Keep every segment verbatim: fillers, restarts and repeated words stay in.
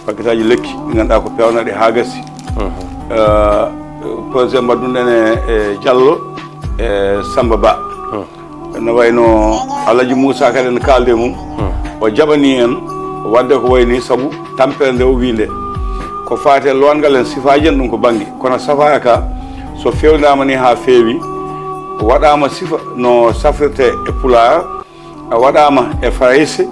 Pakketaaji lekki ɗi ngannduɗaa ko peewnaaɗi haa gasi. Eh, projet mbaɗɗunɗen e, e Diallo e Samba Ba. No wayno Alhaji Moussa kadi en kaalde mum. O jaɓani en waɗde ko wayni sabu tampere nde o wii nde. Ko faati e lowangal en sifaaji en ɗum ko bannge. Kono safaaya ka so fewndaama ni haa feewi, waɗaama sifa no safrirte e Pulaar, a waɗaama e Farayse,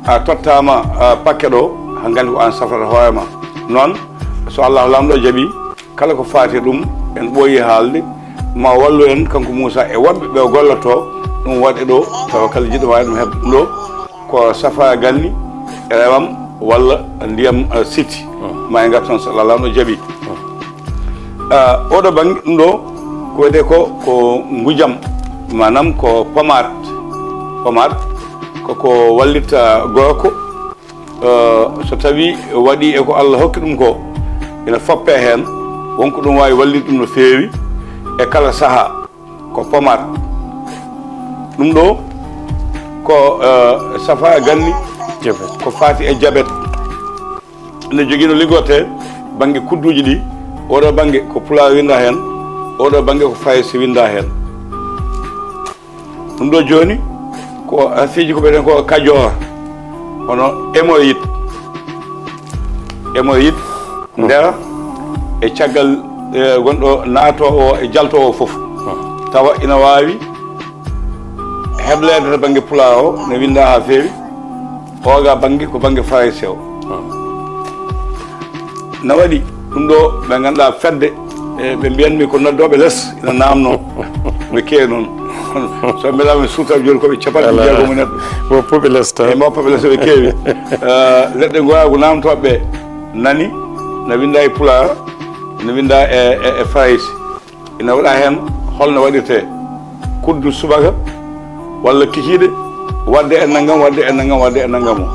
a tottaama, a, paquet ɗo, haa nganndi ko aan safrata hoore ma. Noon, so Allahu Laamɗo jaɓi, kala ko faati e ɗum, en ɓooyi haalde, ma o wallu en, kanko Muusa, e woɗɓe ɓe o gollotoo, ɗum waɗe ɗo, tawa kala jiɗɗo waawi ɗum heɓde ɗum ɗo, ko safaaya ganni, e remam, walla ndiyam, a, sitti. Ma en ngartan so Allahu Laamɗo jaɓi. Ah, oɗo bannge ɗum ɗo ko wiyetee ko, ko ngujam, maanaam ko pommade. Pommade ko ko wallitta gorko, eh, so tawi waɗi e ko Allah hokki ɗum ko, ina foppe heen, wonko ɗum waawi wallitta ɗum no feewi e kala sahaa. Ko pommade. Ɗum ɗo ko, eh, safaaya ganni, ko faati e jabet. Ene jogii no liggortee bannge kudduuji ɗi. Oɗo bannge ko Pulaar winnda heen, oɗo bannge ko Farayse winnda heen. Ɗum ɗo jooni ko affiche ko ɓeɗen ko Kajoor, hono hémorroïde. Hémorroïde nder e caggal, e, gonɗo naatoowo e jaltoowo fof. Tawa ina waawi hebleede to bannge Pulaar o, ne winnda haa feewi. Ooga bannge ko bannge Farayse o. Na waɗi ɗum ɗo ɓe ngannduɗaa fedde, e, ɓe mbiyanmi ko noddooɓe les, ina naamnoo. Ɓe keewi noon. So mbelaami suuta jooni ko ɓe capanɗe jeegom e neɗɗo. Woppuɓe les tan. E woppuɓe les ɓe keewi. Eh, leɗɗe ngoyaagu naamtooɓe ɓe nani, na winnda e Pulaar, na winnda e, e, e Farayse. Ina waɗa heen holno waɗirtee kuddu subaka, walla kikiiɗe, waɗde e nanngam, waɗde e nanngam, waɗde e nanngam o.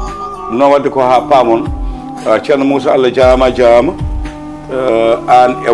Ɗum noon waɗde ko haa paamon. Ah, Ceerno Muusa, Allah jaaraama, a jaaraama. Eh, aan e